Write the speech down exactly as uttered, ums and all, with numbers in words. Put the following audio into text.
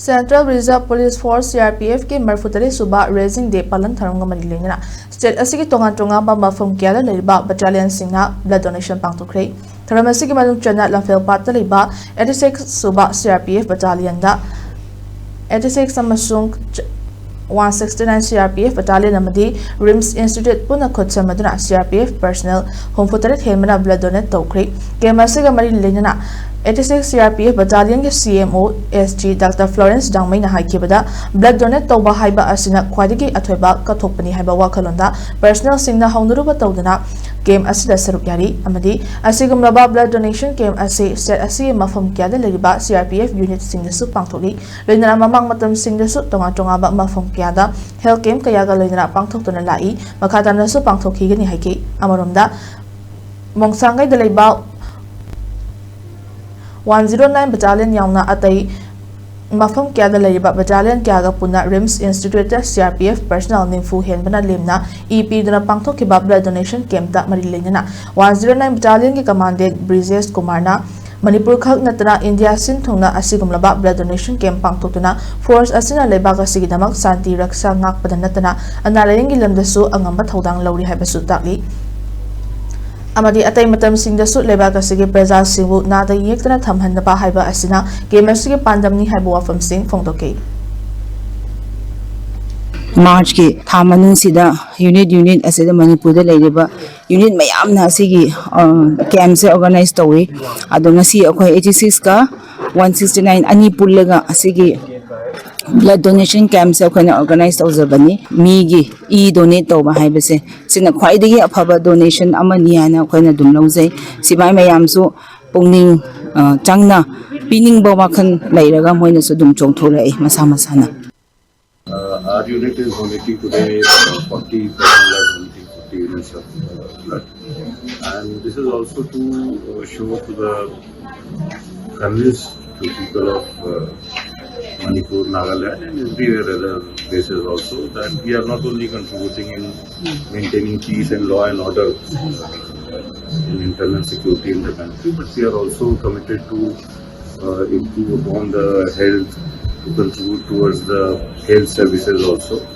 Central Reserve Police Force, C R P F ꯀꯤ ꯃꯔꯤꯐꯨꯇꯔꯦꯠ ꯁꯨꯕ Raising Day ꯄꯥꯂꯟ ꯊꯧꯔꯝꯒ ꯃꯔꯤ ꯂꯩꯅꯅ state ꯑꯁꯤꯒꯤ ꯇꯣꯉꯥꯟ ꯇꯣꯉꯥꯟꯕ ꯃꯐꯝ ꯀꯌꯥꯗ ꯂꯩꯔꯤꯕ battalionꯁꯤꯡꯅ blood donation ꯄꯥꯡꯊꯣꯛꯈ꯭ꯔꯦ꯫ ꯊꯧꯔꯝ ꯑꯁꯤꯒꯤ ꯃꯅꯨꯡ ꯆꯟꯅ ꯂꯝꯐꯦꯜꯄꯥꯠꯇ ꯂꯩꯕ eighty six ꯁꯨꯕ C R P F battalionꯗ eighty six ꯑꯃꯁꯨꯡ one sixty nine C R P F battalion ꯑꯃꯗꯤ RIMS Institute ꯄꯨꯟꯅ ꯈꯨꯠꯁꯝꯅꯗꯨꯅ C R P F personnel ꯍꯨꯝꯐꯨꯇꯔꯦꯠ ꯍꯦꯟꯕꯅ blood donate ꯇꯧꯈ꯭ꯔꯦ꯫ Camp ꯑꯁꯤꯒ ꯃꯔꯤ ꯂꯩꯅꯅ eighty six C R P F battalionꯒꯤ C M O S G Doctor Florence ꯗꯥꯡꯃꯩꯅ ꯍꯥꯏꯈꯤꯕꯗ, blood donate ꯇꯧꯕ ꯍꯥꯏꯕ ꯑꯁꯤꯅ ꯈ꯭ꯋꯥꯏꯗꯒꯤ ꯑꯊꯣꯏꯕ ꯀꯠꯊꯣꯛꯄꯅꯤ ꯍꯥꯏꯕ ꯋꯥꯈꯜꯂꯣꯟꯗ personnelꯁꯤꯡꯅ ꯍꯧꯅꯔꯨꯕ ꯇꯧꯗꯨꯅ camp ꯑꯁꯤꯗ ꯁꯔꯨꯛ ꯌꯥꯔꯤ ꯑꯃꯗꯤ ꯑꯁꯤꯒꯨꯝꯂꯕ blood donation camp ꯑꯁꯤ state ꯑꯁꯤꯒꯤ ꯃꯐꯝ ꯀꯌꯥꯗ ꯂꯩꯔꯤꯕ C R P F unitꯁꯤꯡꯗꯁꯨ ꯄꯥꯡꯊꯣꯛꯂꯤ꯫ ꯂꯣꯏꯅꯅ ꯃꯃꯥꯡ ꯃꯇꯝꯁꯤꯡꯗꯁꯨ ꯇꯣꯉꯥꯟ ꯇꯣꯉꯥꯟꯕ ꯃꯐꯝ ꯀꯌꯥꯗ health camp ꯀꯌꯥꯒ ꯂꯣꯏꯅꯅ ꯄꯥꯡꯊꯣꯛꯇꯨꯅ ꯂꯥꯛꯏ, ꯃꯈꯥ ꯇꯥꯅꯁꯨ ꯄꯥꯡꯊꯣꯛꯈꯤꯒꯅꯤ ꯍꯥꯏꯈꯤ꯫ ꯑꯃꯔꯣꯝꯗ, ꯃꯣꯡꯁꯥꯡꯒꯩꯗ ꯂꯩꯕ one zero nine battalion ꯌꯥꯎꯅ ꯑꯇꯩ ꯃꯐꯝ ꯀꯌꯥꯗ ꯂꯩꯔꯤꯕ battalion ꯀꯌꯥꯒ ꯄꯨꯟꯅ RIMS Instituteꯇ C R P F personnel ꯅꯤꯐꯨ ꯍꯦꯟꯕꯅ ꯂꯦꯝꯅ ꯏ ꯄꯤꯗꯨꯅ ꯄꯥꯡꯊꯣꯛꯈꯤꯕ blood donation campꯇ ꯃꯔꯤ ꯂꯩꯅꯅ one zero nine battalionꯒꯤ commandant ꯕ꯭ꯔꯤꯖꯦꯁ ꯀꯨꯃꯥꯔꯅ ꯃꯅꯤꯄꯨꯔ ꯈꯛ ꯅꯠꯇꯅ ꯏꯟꯗꯤꯌꯥ ꯁꯤꯟ ꯊꯨꯡꯅ ꯑꯁꯤꯒꯨꯝꯂꯕ blood donation camp ꯄꯥꯡꯊꯣꯛꯇꯨꯅ force ꯑꯁꯤꯅ ꯂꯩꯕꯥꯛ ꯑꯁꯤꯒꯤꯗꯃꯛ ꯁꯥꯟꯇꯤ ꯔꯛꯁꯥ ꯉꯥꯛꯄꯗ ꯅꯠꯇꯅ ꯑꯅꯥ ꯂꯥꯏꯌꯦꯡꯒꯤ ꯂꯝꯗꯁꯨ ꯑꯉꯝꯕ ꯊꯧꯗꯥꯡ ꯂꯧꯔꯤ ꯍꯥꯏꯕꯁꯨ ꯇꯥꯛꯂꯤ꯫ ꯑꯃꯗꯤ ꯑꯇꯩ ꯃꯇꯝꯁꯤꯡꯗꯁꯨ ꯂꯩꯕꯥꯛ ꯑꯁꯤꯒꯤ ꯄ꯭ꯔꯖꯥꯁꯤꯡꯕꯨ ꯅꯥꯗ ꯌꯦꯛꯇꯅ ꯊꯝꯍꯟꯅꯕ ꯍꯥꯏꯕ ꯑꯁꯤꯅ camp ꯑꯁꯤꯒꯤ ꯄꯥꯟꯗꯝꯅꯤ ꯍꯥꯏꯕ ꯋꯥꯐꯝꯁꯤꯡ ꯐꯣꯡꯗꯣꯛꯈꯤ꯫ Marchꯀꯤ ꯊꯥ ꯃꯅꯨꯡꯁꯤꯗ unit unit ꯑꯁꯤꯗ ꯃꯅꯤꯄꯨꯔꯗ ꯂꯩꯔꯤꯕ unit ꯃꯌꯥꯝꯅ ꯑꯁꯤꯒꯤ, ꯑ, campꯁꯦ organize ꯇꯧꯏ꯫ ꯑꯗꯣ ꯉꯁꯤ ꯑꯩꯈꯣꯏ eighty sixꯀ one sixty nine ꯑꯅꯤ ꯄꯨꯜꯂꯒ ꯑꯁꯤꯒꯤ blood donation campꯁꯦ ꯑꯩꯈꯣꯏꯅ organize ꯇꯧꯖꯕꯅꯤ꯫ ꯃꯤꯒꯤ ꯏ donate ꯇꯧꯕ ꯍꯥꯏꯕꯁꯦ ꯁꯤꯅ ꯈ꯭ꯋꯥꯏꯗꯒꯤ ꯑꯐꯕ donation ꯑꯃꯅꯤ ꯍꯥꯏꯅ ꯑꯩꯈꯣꯏꯅ ꯑꯗꯨꯝ ꯂꯧꯖꯩ꯫ ꯁꯤꯐꯥꯏ ꯃꯌꯥꯝꯁꯨ ꯄꯨꯛꯅꯤꯡ, ꯑ, ꯆꯪꯅ ꯄꯤꯅꯤꯡꯕ ꯋꯥꯈꯜ ꯂꯩꯔꯒ ꯃꯣꯏꯅꯁꯨ ꯑꯗꯨꯝ ꯆꯣꯡꯊꯣꯔꯛꯏ ꯃꯁꯥ ꯃꯁꯥꯅ꯫ Uh, our unit is donating today, uh, forty personnel are donating forty units of, uh, blood. And this is also to, uh, show to the, convince to people of, uh, Manipur, Nagaland, and everywhere other places also, that we are not only contributing in maintaining peace and law and order, uh, in internal security in the country, but we are also committed to uh, improve upon the health, to contribute towards the health services also.